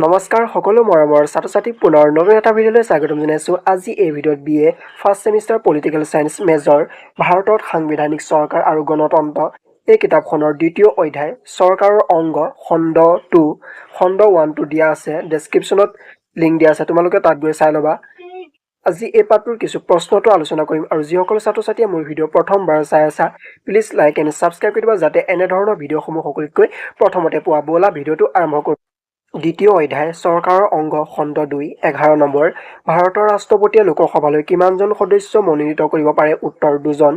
নমস্কাৰ সকলো মৰমৰ ছাত্ৰ ছাত্ৰীক, পুনৰ নতুন এটা ভিডিঅ'লৈ স্বাগতম জনাইছোঁ। আজি এই ভিডিঅ'ত BA first semester political science major, ভাৰতত সাংবিধানিক চৰকাৰ আৰু গণতন্ত্ৰ, এই কিতাপখনৰ দ্বিতীয় অধ্যায় চৰকাৰৰ অংগ, খণ্ড টু, খণ্ড ওৱানটো দিয়া আছে। ডেছক্ৰিপশ্যনত লিংক দিয়া আছে, তোমালোকে তাত গৈ চাই ল'বা। আজি এই পাঠটোৰ কিছু প্ৰশ্নটো আলোচনা কৰিম আৰু যিসকল ছাত্ৰ ছাত্ৰীয়ে মোৰ ভিডিঅ' প্ৰথমবাৰ চাই আছা, প্লিজ লাইক এণ্ড ছাবস্ক্ৰাইব কৰি দিবা, যাতে এনেধৰণৰ ভিডিঅ'সমূহ সকলোতকৈ প্ৰথমতে পোৱা। ব'লা, ভিডিঅ'টো আৰম্ভ কৰোঁ। দ্বিতীয় অধ্যায় চৰকাৰৰ অংগ, খণ্ড 2। 11 নম্বৰ, ভাৰতৰ ৰাষ্ট্ৰপতিয়ে লোকসভালৈ কিমানজন সদস্য মনোনীত কৰিব পাৰে? উত্তৰ, দুজন।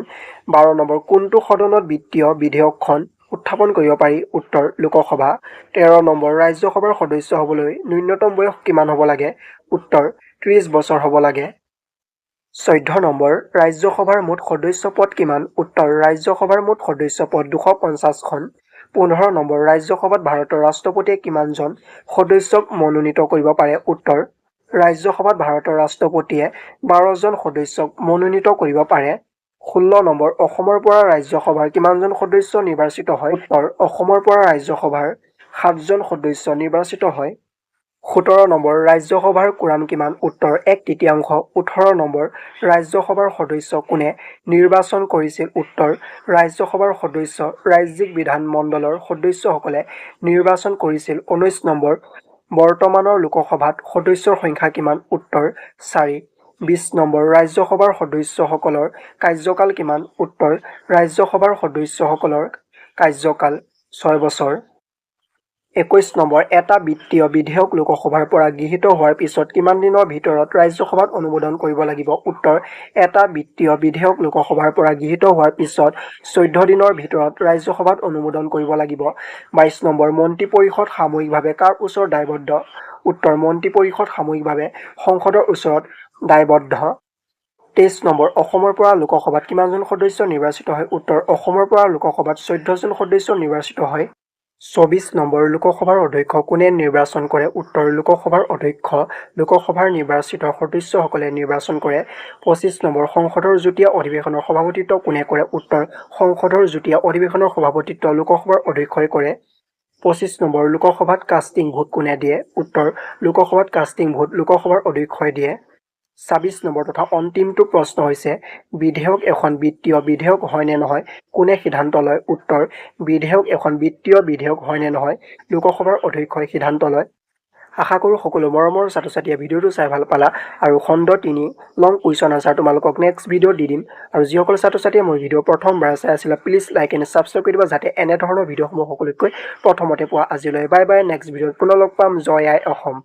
12 নম্বৰ, কোনটো সদনত বিত্তীয় বিধেয়কখন উত্থাপন কৰিব পাৰি? উত্তৰ, লোকসভা। 13 নম্বৰ, ৰাজ্যসভাৰ সদস্য হ'বলৈ ন্যূনতম বয়স কিমান হ'ব লাগে? উত্তৰ, 30 বছৰ হ'ব লাগে। 14 নম্বৰ, ৰাজ্যসভাৰ মুঠ সদস্য পদ কিমান? উত্তৰ, ৰাজ্যসভাৰ মুঠ সদস্য পদ 250খন। 15 নম্বৰ, ৰাজ্যসভাত ভাৰতৰ ৰাষ্ট্ৰপতিয়ে কিমানজন সদস্যক মনোনীত কৰিব পাৰে? উত্তৰ, ৰাজ্যসভাত ভাৰতৰ ৰাষ্ট্ৰপতিয়ে 12জন সদস্যক মনোনীত কৰিব পাৰে। 16 নম্বৰ, অসমৰ পৰা ৰাজ্যসভাৰ কিমানজন সদস্য নিৰ্বাচিত হয়? উত্তৰ, অসমৰ পৰা ৰাজ্যসভাৰ সাতজন সদস্য নিৰ্বাচিত হয়। 17 নম্বৰ, ৰাজ্যসভাৰ কোৰাম কিমান? উত্তৰ, এক তৃতীয়াংশ। 18 নম্বৰ, ৰাজ্যসভাৰ সদস্য কোনে নিৰ্বাচন কৰিছিল? উত্তৰ, ৰাজ্যসভাৰ সদস্য ৰাজ্যিক বিধানমণ্ডলৰ সদস্যসকলে নিৰ্বাচন কৰিছিল। 19 নম্বৰ, বৰ্তমানৰ লোকসভাত সদস্যৰ সংখ্যা কিমান? উত্তৰ, চাৰি। 20 নম্বৰ, ৰাজ্যসভাৰ সদস্যসকলৰ কাৰ্যকাল কিমান? উত্তৰ, ৰাজ্যসভাৰ সদস্যসকলৰ কাৰ্যকাল 6 বছৰ। 21 নম্বৰ, এটা বিত্তীয় বিধেয়ক লোকসভাৰ পৰা গৃহীত হোৱাৰ পিছত কিমান দিনৰ ভিতৰত ৰাজ্যসভাত অনুমোদন কৰিব লাগিব? উত্তৰ, এটা বিত্তীয় বিধেয়ক লোকসভাৰ পৰা গৃহীত হোৱাৰ পিছত 14 দিনৰ ভিতৰত ৰাজ্যসভাত অনুমোদন কৰিব লাগিব। 22 নম্বৰ, মন্ত্ৰী পৰিষদ সামূহিকভাৱে কাৰ ওচৰত দায়বদ্ধ? উত্তৰ, মন্ত্ৰী পৰিষদ সামূহিকভাৱে সংসদৰ ওচৰত দায়বদ্ধ। 23 নম্বৰ, অসমৰ পৰা লোকসভাত কিমানজন সদস্য নিৰ্বাচিত হয়? উত্তৰ, অসমৰ পৰা লোকসভাত 14জন সদস্য নিৰ্বাচিত হয়। 24 নম্বৰ, লোকসভাৰ অধ্যক্ষ কোনে নিৰ্বাচন কৰে? উত্তৰ, লোকসভাৰ অধ্যক্ষ লোকসভাৰ নিৰ্বাচিত সদস্যসকলে নিৰ্বাচন কৰে। 25 নম্বৰ, সংসদৰ যুটীয়া অধিৱেশনৰ সভাপতিত্ব কোনে কৰে? উত্তৰ, সংসদৰ যুটীয়া অধিৱেশনৰ সভাপতিত্ব লোকসভাৰ অধ্যক্ষই কৰে। 25 নম্বৰ, লোকসভাত কাষ্টিং ভোট কোনে দিয়ে? উত্তৰ, লোকসভাত কাষ্টিং ভোট লোকসভাৰ অধ্যক্ষই দিয়ে। 26 নম্বৰ তথা অন্তিমটো প্ৰশ্ন হৈছে, বিধেয়ক এখন বিত্তীয় বিধেয়ক হয় নে নহয় কোনে সিদ্ধান্ত লয়? উত্তৰ, বিধেয়ক এখন বিত্তীয় বিধেয়ক হয় নে নহয় লোকসভাৰ অধ্যক্ষই সিদ্ধান্ত লয়। আশা কৰোঁ সকলো মৰমৰ ছাত্ৰ ছাত্ৰীয়ে ভিডিঅ'টো চাই ভাল পালা আৰু খণ্ড 3 লং কুৱেশ্যন আনচাৰ তোমালোকক নেক্সট ভিডিঅ'ত দি দিম। আৰু যিসকল ছাত্ৰ ছাত্ৰীয়ে মোৰ ভিডিঅ' প্ৰথমবাৰ চাই আছিলা, প্লিজ লাইক এণ্ড ছাবস্ক্ৰাইব কৰি দিবা, যাতে এনেধৰণৰ ভিডিঅ'সমূহ সকলোতকৈ প্ৰথমতে পোৱা। আজিলৈ বাই বাই, নেক্সট ভিডিঅ'ত পুনৰ লগ পাম। জয় আই অসম।